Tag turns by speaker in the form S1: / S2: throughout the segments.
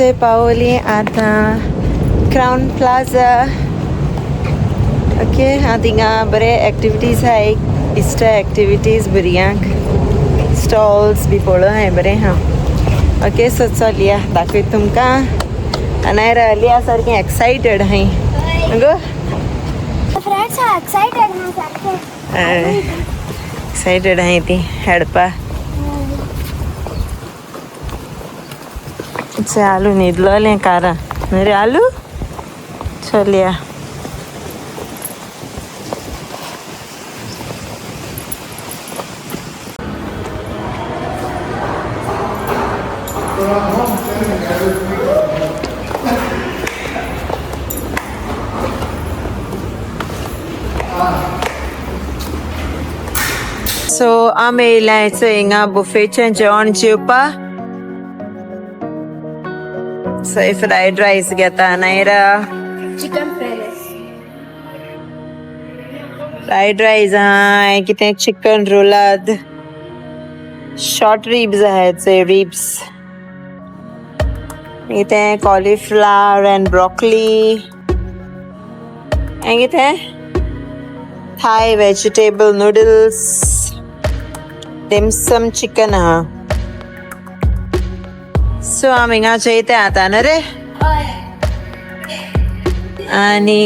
S1: आमी पावली आतां क्राउन प्लाझा. ओके, थिंगा बरे एक्टिविटीज आहाय, इस्टर एक्टिविटीज भुरग्यांक, स्टॉल्स बी पळोवंक आहाय बरें आहा. ओके, सो चलया दाखयता तुमकां. आनी अलिया सारकें एक्सायटेड आहाय गो.
S2: फ्रेंड्स एक्साइटेड ना सारखे.
S1: एक्सायटेड आहाय ती खेळपा. आलू न्हिदलोलें कारां न्हय रे आलू? चलया. सो आमी येयल्या हिंगा बुफेचें जेवण जेवपा. सो फ्रायड रायस घेता Naira.
S2: Chicken fried rice.
S1: Fried rice आहा, कितें चिकन रोलाद, शॉर्ट रिब्स आहात, रिब्स, कितें कॉलीफ्लावर एंड ब्रोकली, आनी कितें Thai vegetable noodles, dim sum chicken आहा. सो आमी हिंगा जेयता आतां न्हू रे. आनी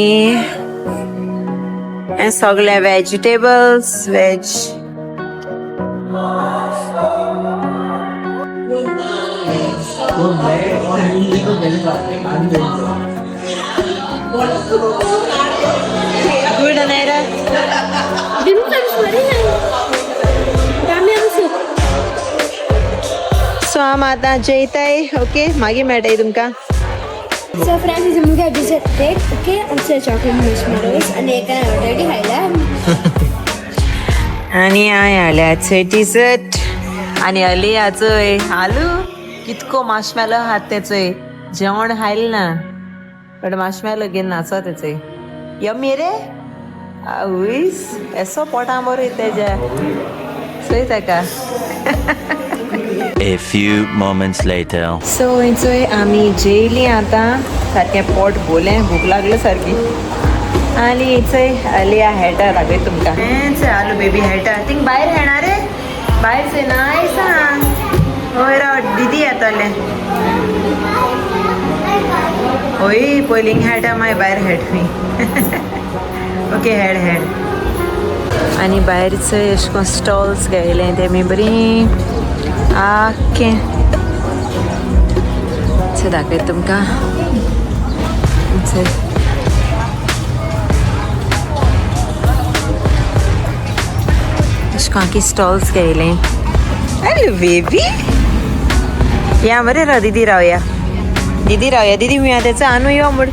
S1: हे सगळे vegetables, veg. Good Naira.
S2: Dim sums very nice. Tom yum soup.
S1: So आम आतां जेयताय. ओके, मागीर मेळटाय तुमकां.
S2: सो फ्रेंड्स, तुमकां डिजर्ट केक. ओके, आमचे चॉकलेट मार्शमेलोज आनी एक ऑलरेडी खायला.
S1: आनी हांवें हाडल्या डिजर्ट. आनी अलियाचोय आलू कितको माशमेलो आहात तेचोय. जेवण खायल ना बट माशमेलो घेवन नाचो तेचोय. यम्मी रे आवयस, एसो पोटां बरो तेज्या चोय ताका.
S3: A few moments later.
S1: So चोय आमी जेयली आतां, सारकें पोट भोलें, भूक लागली सारकी. आनी चोय अलिया हेटा दाखय तुमकां. हेंच आलू बेबी हेटा. थिंग भायर खेळना रे, भायर चोय नायस आहा. हय राव, दिदी येतलें. हय, पयलीं खेळटा, मागीर भायर खेळ खंय. Okay, head head. आनी भायर चोय अशें करून स्टॉल्स घायले तेमी बरीं आख्खें. चोय दाखयता तुमकां. चोय अशें करून आख्खी स्टॉल्स घायले. हॅलो बेबी, या मरे राव, दिदी रावया, दिदी रावया, दिदी हुया तेचो आनू यो म्हण.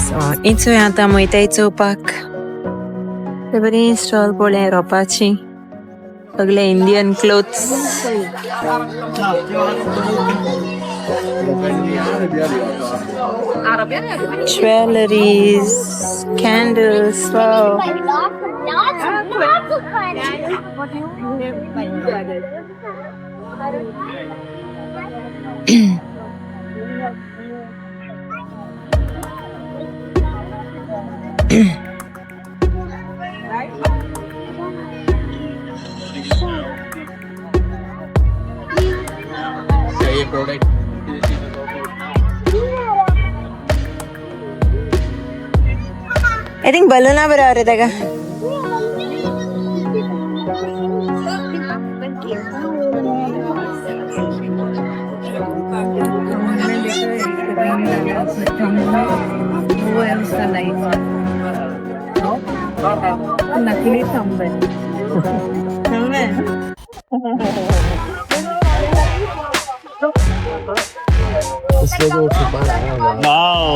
S1: सो इचोय आतां वयताय चोवपाक. ते बरीं स्टॉल पळय रोपाची, सगळे Indian clothes. Jewelries, candles, wow.
S2: Lots, lots of fun.
S4: Product.
S1: I think balloon बरं रे ताका.
S5: नकली थंब है.
S4: इसलिए तो छुपा रहा है.
S3: Wow.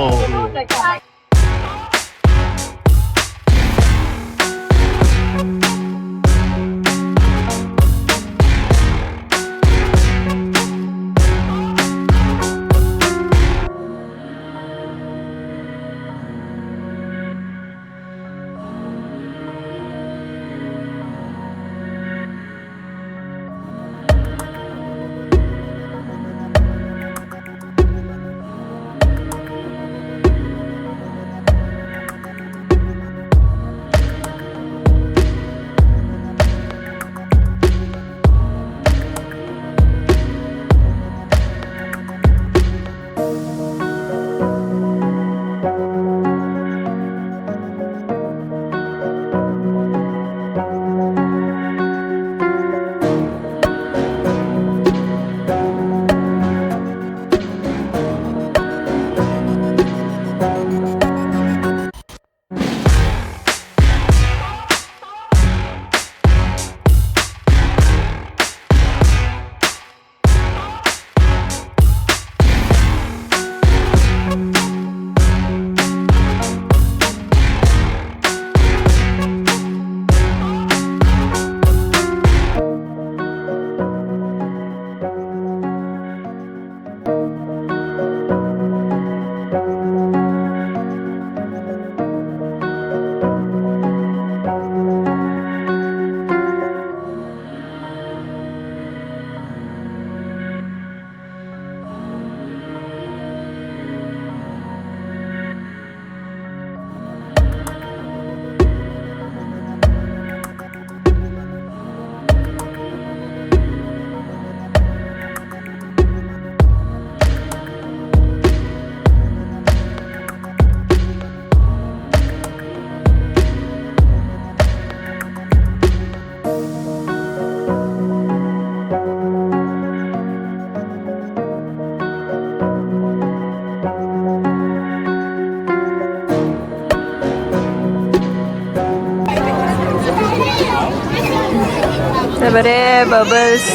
S1: बरे बबल्स.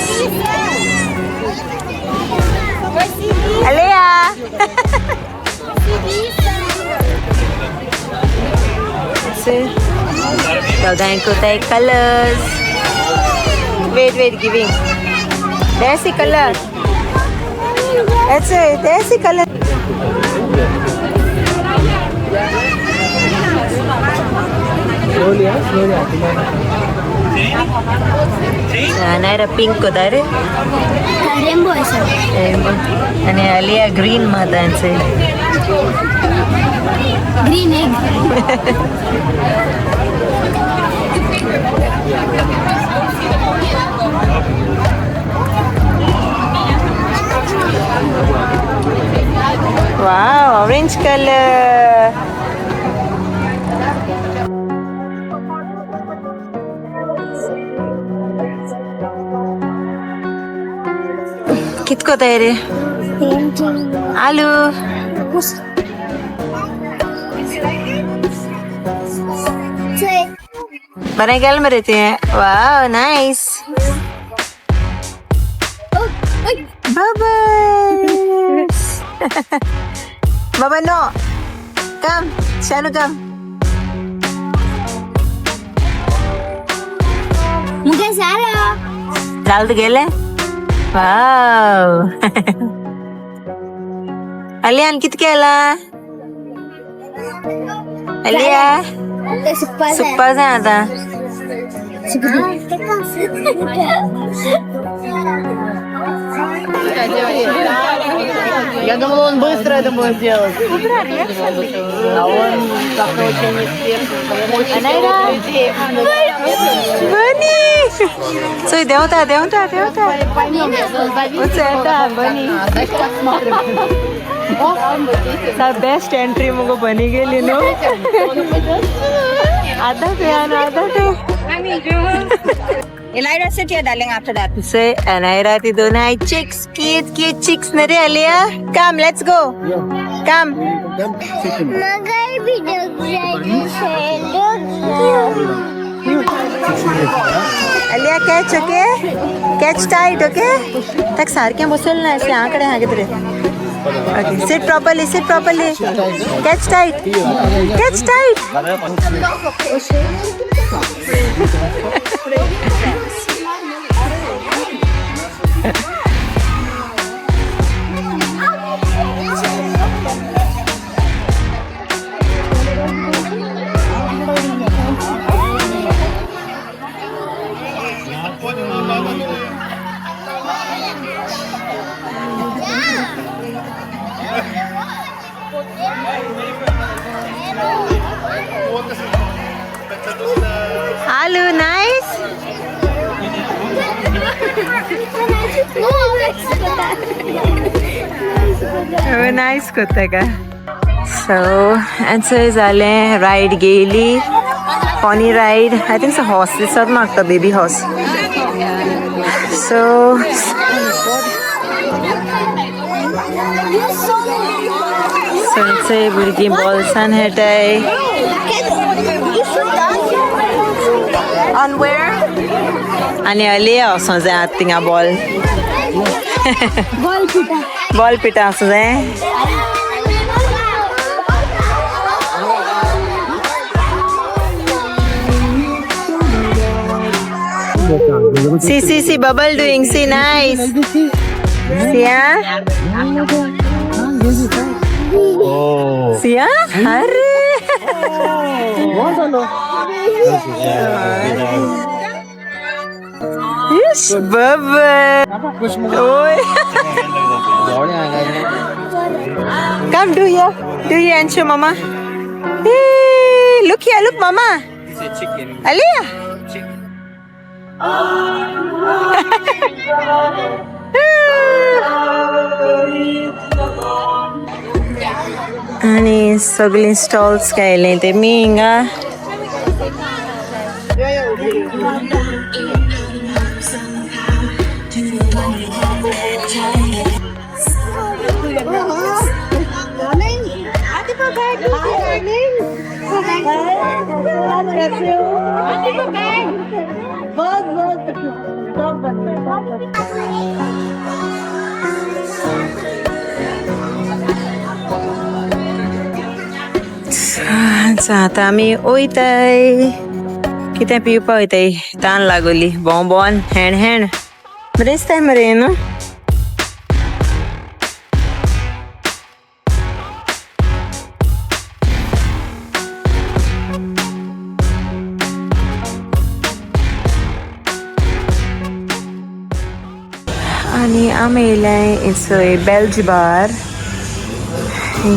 S1: अलिया दोगांय कोताय colours. Wait wait giving. Desi colour. Desi colour.
S4: Slowly, slowly.
S1: Anayra pink कोताय रे.
S2: रेनबो आसा.
S1: रेनबो. आणि अलिया green मातांचे.
S2: Green egg.
S1: Wow, orange colour. कितको तय रे आलू. बरें गेल मरे ते. Wow nice. Bubbles. Baba no. Come, Shanu come.
S2: मुगे झालं.
S1: चालत गेले. वाव. अलियान कित केला अलिया?
S2: ते सुकपा.
S1: सुकपा जाय आता.
S5: Я думала, он быстро это будет делать. А он как-то очень неспешно.
S1: Anayra. बनी चोय देंवता देंवता देंवता उचलता बनी. बेस्ट एंट्री मुगो बनी गेली न्हू. आता ते आता ते.
S5: Elira, sit here, darling, after that.
S1: Say, Anaira ती दोन आहे चिक्स. कित कित चिक्स न रे अलिया. Come let's go. Come.
S2: मगर बी
S1: Aliya catch okay. Catch tight okay. ताक सारखें बसल ना अशें आंकडे हा कितें. Okay sit properly sit properly. Catch tight catch tight. Alu nice. Nice कोता का. सो आन्सर जालें रायड गेली. Pony ride I think so horse दिसत म्हाका बेबी हॉर्स. सो थंयसर भुरगीं बॉल्सान खेळटाय. On where? आनी अलिया वचों जाय आतां थिंगा बॉल.
S2: बॉल पिटा.
S1: बॉल पिटा वचों जाय. See, see, see, bubble doing. See, nice. See, ah? See, ah? Arre! Yes, bubble. Oy. Come, do here. Do here and show mama. Hey, look here, look, mama. Aliyah. आनी सगळीं stalls कायले ते मी हिंगा. आतां आमी वयताय, कितें पिवपा वयताय, तान लागोली, भोंव भोंवन हेण हेण बरें दिसताय मरे न्हू. आनी आमी येयल्याय it's Belgian बार,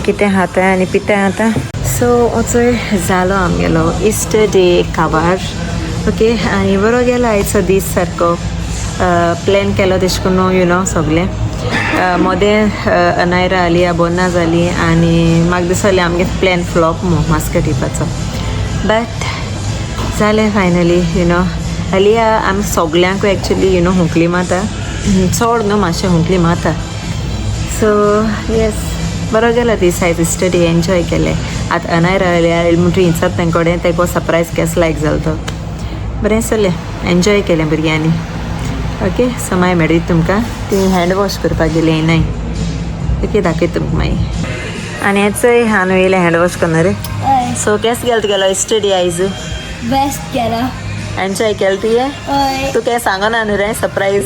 S1: कितें खाताय आनी पिताय आतां. सो असोय जालो आमगेलो इस्टर डे काबार. ओके, आनी बरो गेलो आयचो दीस, सारको प्लॅन केलो तेश करून you know सगलें. मोदें अनायरा आलिया बोन्ना जाली आनी म्हाका दिसलें आमगे प्लॅन फ्लॉप मू मास्केट येवपाचो, बट जालें फायनली you know. Aliya आमी सगल्यांकूय एक्चुली you know हुंकली मारता, चड न्हू, मातशें हुंकली मारता. सो येस, बरो गेलो दीस आयज, इस्टर डे एन्जॉय केलें. आतां अनायरा आलिया म्हणटरी इंचात तें कडेन तेको सरप्रायज केस लायक जालो तो, बरें चल्लें, एन्जॉय केलें भुरग्यांनी. ओके, सो मागीर मेळ्ळी तुमकां, ती हँड वॉश करपाक गेली नाय. ओके, दाखयता तुमकां मागीर. आनी हेचोय हांव येयलें हँड वॉश करना रे.
S2: हय.
S1: सो केस गेलो तुगेलो इस्टर डे आयज?
S2: बेस्ट केला.
S1: एन्जॉय केलें तुवें?
S2: हय.
S1: तूं काय सांगना न्हू रे सरप्रायज?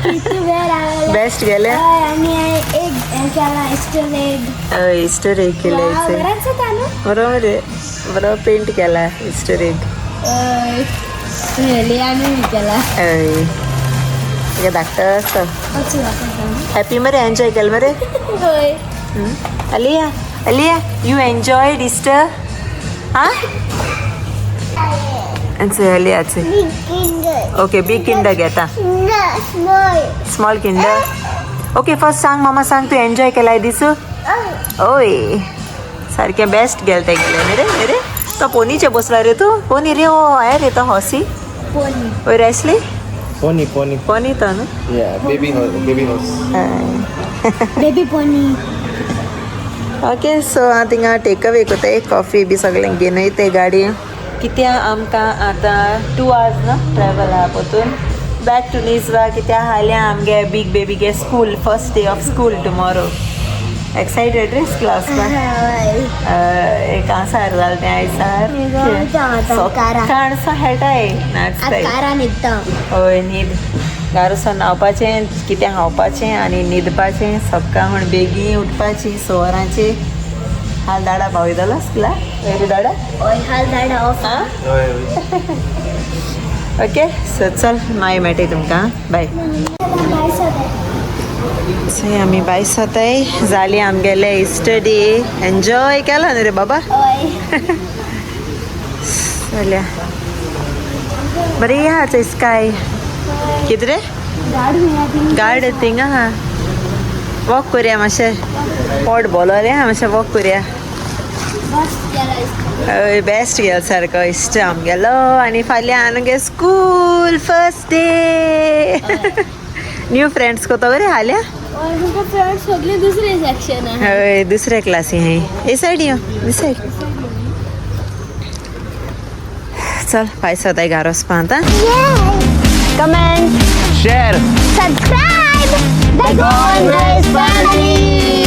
S2: कितू वेळ आयला.
S1: बेस्ट गेलें.
S2: हय, आनी एग हें केला, इस्टर एग.
S1: हय, इस्टर एग केलें.
S2: बरें दिसता न्हू.
S1: बरोबर रे, बरो पेंट केला इस्टर एग.
S2: हय, आनी केला.
S1: हय, तुका धाकटो आसा.
S2: अच्छा.
S1: हॅपी मरे, एन्जॉय केलें मरे?
S2: हय.
S1: अलिया, अलिया, you enjoyed Easter? हा, अलियाचे. ओके, बीग किंडर घेता? Small Kinder. ओके, फर्स्ट सांग, मामा सांग, तू एन्जॉय केलाय दीस? ओय, सारकें बेस्ट गेले ते गेले न्ही रे. रे तो पोनीचे बसला रे, तूं पोनी रे? ओ हय रे, तो हॉसी.
S2: पोनी.
S1: ओय रेसली.
S4: Pony, pony.
S1: Pony तो न्हू?
S4: Yeah, baby horse, baby horse.
S2: Baby pony.
S1: Okay, so हांव थिंगा टेक अवे कोताय, कॉफी बी सगळें घेवन वयताय गाडी, कित्याक आमकां आतां 2 आवर्स न्हू ट्रॅवल आहा पोतून बॅक टू निजवा, कित्याक हाल्यां आमगे बीग बेबी गे school, first day of school tomorrow. Excited रे स्कुला वचपाक?
S2: हय.
S1: कांसार जालें तें आयज.
S2: कारा.
S1: सकाळसो खेळटाय, नाचताय.
S2: कारा न्हिदता.
S1: हय, न्हीद घरा वचोन न्हांवपाचें, कितें खावपाचें आनी न्हिदपाचें. सकाळ म्हण बेगीन उठपाची, 6 वरांची. हाल दाडा पावयतलो स्कुला वेरी दाडा.
S2: हय, हाल दाडा ऑफ.
S1: आं, ओके, सो चल, मागीर मेळटा तुमकां, बाय.
S2: बाय सगळे.
S1: सो आमी बाय जाताय. जाली आमगेले इस्टर डे, एन्जॉय केला न्हू रे बाबा?
S2: हय.
S1: जाल्या बरी आहा स्काय कितें रे.
S2: गाड मेळ्ळा.
S1: गार्ड थिंगा आहा, वॉक करुया मातशें, पोट बोलोलें आहा, मातशें वॉक करुया.
S2: बस केला.
S1: हय, बेस्ट गेलो सारको इश्ट आमगेलो. आनी फाल्यां आमगे school first day, new friends कोतो बरे हाल्या.
S2: हय, तुमकां फ्रेंड्स सगळे दुसरे सेक्शन आहा.
S1: हय, दुसऱ्या क्लासी हाय. हे सायड यो, this side. चल, पाय सदाय घरा वचपा आतां.
S2: Comment,
S4: Share.
S2: Subscribe. The Golden Family.